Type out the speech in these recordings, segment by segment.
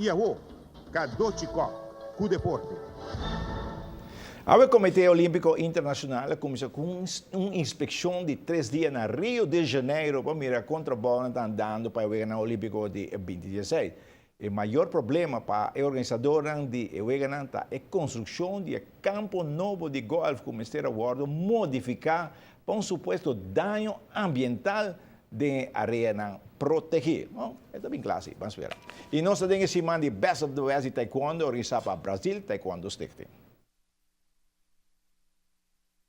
I awo, Cadochi Kock ku deporte. Awe Comité Olimpico Internacional a cuminsa cu un inspeccion di tres dia na Rio de Janeiro pa mira con trabounan ta andando pa e Weganan Olimpico di 2016. E mayor problema pa e organisadornan di e weganan ta e construccion di e campo nobo di golf cu mester a wordo modifica pa un supuesto daño ambiental den e areanan protegí. Bon, e ta bin kla si, ban spera. I nos ta den e siman di Best of the West di Taekwondo organisá pa Brazil Taekwondo Stichting.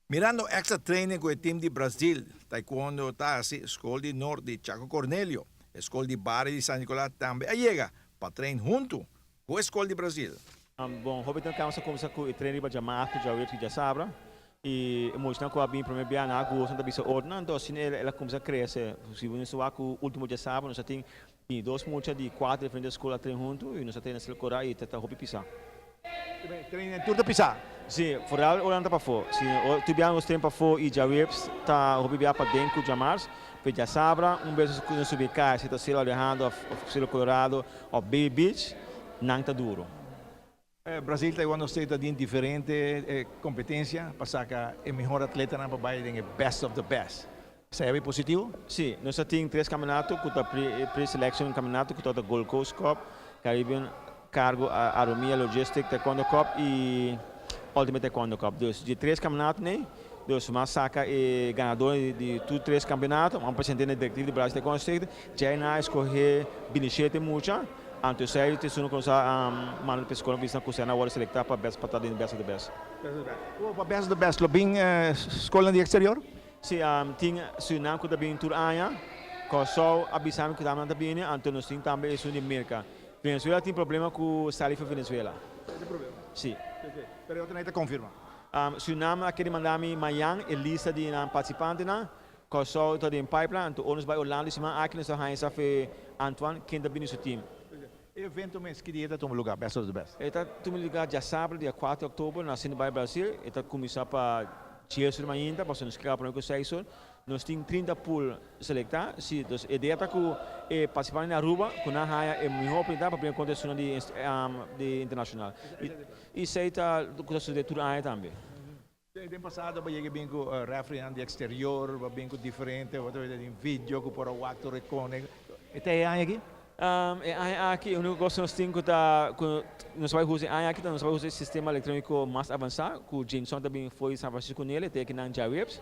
Mirando extra training ku e tim di Brazil Taekwondo ta hasi, Skol di Nort di Chaco Cornelio, e skol di Bario di San Nicolas tambe a yega pa train huntu ku e skol di Brazil. Bon, hopi den kams a kumsa ku e tren riba djamartu, djaweps i djasabra. I e muchanan ku a bin promé bia nan a gusta, nan ta bisa otro, anto asina el a kumsa krese. Si bo nos a wak ku último djasabra nos a tin dos mucha di kuater diferente skol a tren huntu i nos a train na Sel Kora i ta ta hopi pisá. Train tur ta pisá? Si, foral ora nan ta pafó. Si, tur bia nos train pafó i djaweps ta hopi bia paden ku djamars. Pero djasabra un bes nos subi kai si ta Selo Alejandro òf Selo Colorado òf Baby Beach, nan ta duro. Brasil Taekwondo State ta den diferente competencia pa saca e mihor atletanan pa bay den e best of the best. Esai a bay positivo? Si, nos ta tin tres campeonato cu ta pre-selection campeonato cu ta Gold Coast Cup, Caribbean Cargo Aromia Logistic Taekwondo Cup y Ultimate Taekwondo Cup. Dus di tres campeonato nei, dus mas saca e ganador di tur tres campeonato, nan presente na directiva di Brasil Taekwondo State, djei nan a escoge binishete mucha. Anto esei ta esun ku nos a manda pa e skol bisa ku esei nan a wòrdu selektá pa bes pa ta den Best of the Best. Best of the Best. Ku pa Best of the Best lo bin skolnan di eksterior? Si, tin Surinam ku ta bin tur aña. Kòrsou a bisa mi ku tambe nan ta bini, anto nos tin tambe esun di Merka. Venezuela tin problema ku sali for Venezuela. Esei ta problema? Si. Si, pero e otro nan ta konfirmá. Surinam a kere manda mi mañan e lista di nan partisipantenan. Kòrsou ta den pipeline, anto ora nos bai Orlando e siman aki nos ta haña sa fe Antoine ken ta bini su team. E evento mes ki dia ta tuma lugar, Best of the Best? E ta tuma lugar djasabra dia kuater di oktober na Cine Bay Brasil. E ta kuminsá pa dies or mainta pasobra nos kaba promé ku seis or. Nos tin 30 pool selektá. Si, dus e idea ta ku e partisipantenan di Aruba ku nan haña e mihó oportunidat pa bringa kontra esunnan di di internashonal. I esei ta ku ta sucede tur aña tambe. Den pasado bo yega bin ku refrinan di eksterior, bo bin ku diferente otro den video ku por a wak tur e kone. E ta e aña aki? E aña aki e uniko kos ku nos tin ku ta ku nos bai usa e aña aki ta nos bai usa e sistema elektroniko mas avansá ku Jameson ta bin for di San Francisco ku nel e ta aki nan djaweps.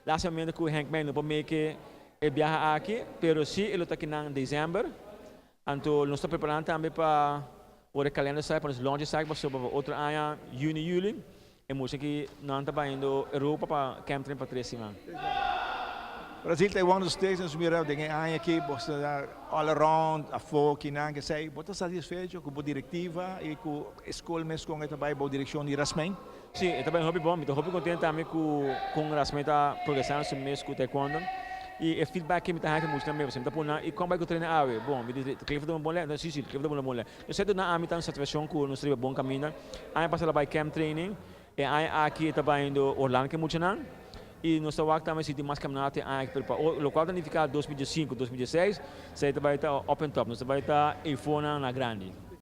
Lastimamente ku Henk Mey no por make e biaha aki pero si e lo ta aki nan desèmber. Anto nos ta preparando tambe pa ora e kalender sai pa nos launch esaki pasobra pa otro aña juni juli e mucha ki nan ta bayendo Europa pa camp train pa tres siman. Brasil Taekwondo States nos mira den e aña aki bo sta all around afo kinan kesei bo ta satisfecho ku bo direktiva i ku e skol mes kon e ta bai bou direkshon di Rasmijn? Si, e ta bai hopi bon. Mi ta hopi kontent tambe ku kon Rasmijn ta progresando su mes ku taekwondo. I e feedback ke mi ta haña ku muchanan mes, mi ta pone nan, i kon bai ku traina awe? Bon, mi di, Clifford ta un bon lè? Si, si, Clifford ta un bon lè. Nos sèt duna ami ta un satisfakshon ku nos ta riba bon kaminda. Aña pasa el a bai camp training, e aña aki e ta bayendo Orlando ku e muchanan. I nos ta wak tambe si tin mas kaminata e aña aki, pero pa lokual ta nifiká 2015, 2016, esei ta bai ta up and top. Nos ta bai ta eifonan na grandi.